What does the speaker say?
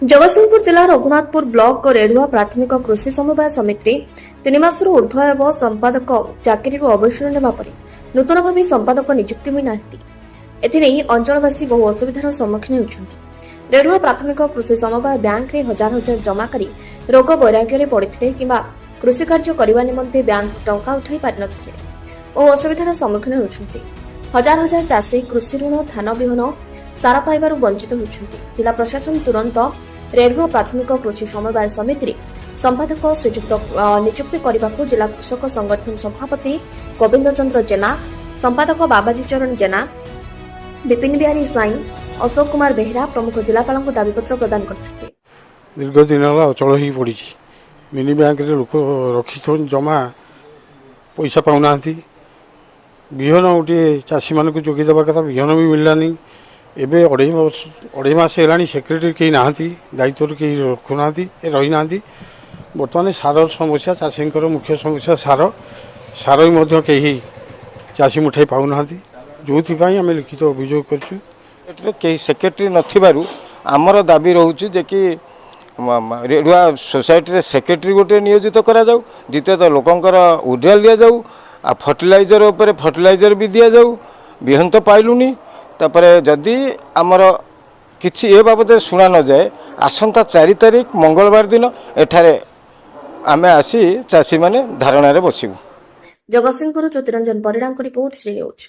ଜଗତସିଂହପୁର ଜିଲ୍ଲା ରଘୁନାଥପୁର ବ୍ଲକ ରେଢୁଆ ପ୍ରାଥମିକ କୃଷି ସମବାୟ ସମିତିରେ 3 ମାସରୁ ଉର୍ଦ୍ଧ୍ୱ ହେବ ସମ୍ପାଦକ ଚାକିରିରୁ ଅବସର ନେବା ପରେ ନୂତନ ଭାବେ ସମ୍ପାଦକ ନିଯୁକ୍ତି ହୋଇନାହାନ୍ତି। ଏଥିନେଇ ଅଞ୍ଚଳବାସୀ ବହୁ ଅସୁବିଧାର ସମ୍ମୁଖୀନ ହେଉଛନ୍ତି। ରେଢୁଆ ପ୍ରାଥମିକ କୃଷି ସମବାୟ ବ୍ୟାଙ୍କରେ ହଜାର ହଜାର ଜମାକାରୀ ରୋଗ ବୈରାଗ୍ୟରେ ପଡ଼ିଥିଲେ କିମ୍ବା କୃଷି କାର୍ଯ୍ୟ କରିବା ନିମନ୍ତେ ବ୍ୟାଙ୍କରୁ ଟଙ୍କା ଉଠାଇ ପାରିନଥିଲେ ଓ ଅସୁବିଧାର ସମ୍ମୁଖୀନ ହେଉଛନ୍ତି। ହଜାର ହଜାର ଚାଷୀ କୃଷି ଋଣ, ଧାନ ବିହନ, ସାର ପାଇବାରୁ ବଞ୍ଚିତ ହେଉଛନ୍ତି। ଜିଲ୍ଲା ପ୍ରଶାସନ ତୁରନ୍ତ ରେଢୁଆ ପ୍ରାଥମିକ କୃଷି ସମବାୟ ସମିତିରେ ସମ୍ପାଦକ ଶ୍ରୀଯୁକ୍ତ ନିଯୁକ୍ତି କରିବାକୁ ଜିଲ୍ଲା କୃଷକ ସଂଗଠନ ସଭାପତି ଗୋବିନ୍ଦ ଚନ୍ଦ୍ର ଜେନା, ସମ୍ପାଦକ ବାବାଜୀ ଚରଣ ଜେନା, ବିପିନ ବିହାରୀ ସ୍ୱାଇଁ, ଅଶୋକ କୁମାର ବେହେରା ପ୍ରମୁଖ ଜିଲ୍ଲାପାଳଙ୍କୁ ଦାବିପତ୍ର ପ୍ରଦାନ କରିଛନ୍ତି। ଦୀର୍ଘ ଦିନ ହେଲା ଅଚଳ ହୋଇକି ପଡ଼ିଛି। ମିନି ବ୍ୟାଙ୍କରେ ଲୋକ ରଖିଛନ୍ତି ଜମା, ପଇସା ପାଉନାହାନ୍ତି। ବିହନ ଗୋଟିଏ ଚାଷୀମାନଙ୍କୁ ଯୋଗାଇ ଦେବା କଥା, ବିହନ ବି ମିଳିଲାନି। ଏବେ 2.5 ବର୍ଷ, 2.5 ମାସ ହେଲାଣି ସେକ୍ରେଟାରୀ କେହି ନାହାନ୍ତି, ଦାୟିତ୍ୱରେ କେହି ରଖୁନାହାନ୍ତି, ରହିନାହାନ୍ତି। ବର୍ତ୍ତମାନ ସାର ସମସ୍ୟା, ଚାଷୀଙ୍କର ମୁଖ୍ୟ ସମସ୍ୟା ସାର। ସାର ବି ମଧ୍ୟ କେହି ଚାଷୀ ମୁଠାଇ ପାଉନାହାନ୍ତି, ଯେଉଁଥିପାଇଁ ଆମେ ଲିଖିତ ଅଭିଯୋଗ କରିଛୁ। ଏଥିରେ କେହି ସେକ୍ରେଟାରୀ ନଥିବାରୁ ଆମର ଦାବି ରହୁଛି ଯେ କି ରେଢ଼ୁଆ ସୋସାଇଟିରେ ସେକ୍ରେଟାରୀ ଗୋଟିଏ ନିୟୋଜିତ କରାଯାଉ। ଦ୍ୱିତୀୟତଃ, ଲୋକଙ୍କର ୱିଡ୍ରାଲ୍ ଦିଆଯାଉ, ଆଉ ଫର୍ଟିଲାଇଜର ଉପରେ ଫର୍ଟିଲାଇଜର ବି ଦିଆଯାଉ। ବିହନ ତ ପାଇଲୁନି। ତାପରେ ଯଦି ଆମର କିଛି ଏ ବାବଦରେ ଶୁଣା ନଯାଏ, ଆସନ୍ତା 4 ତାରିଖ ମଙ୍ଗଳବାର ଦିନ ଏଠାରେ ଆମେ ଆସି ଚାଷୀମାନେ ଧାରଣାରେ ବସିବୁ। ଜଗତସିଂହପୁର ଜ୍ୟୋତିରଞ୍ଜନ ପରିଡ଼ାଙ୍କ ରିପୋର୍ଟ, ଶ୍ରୀ ନ୍ୟୁଜ୍।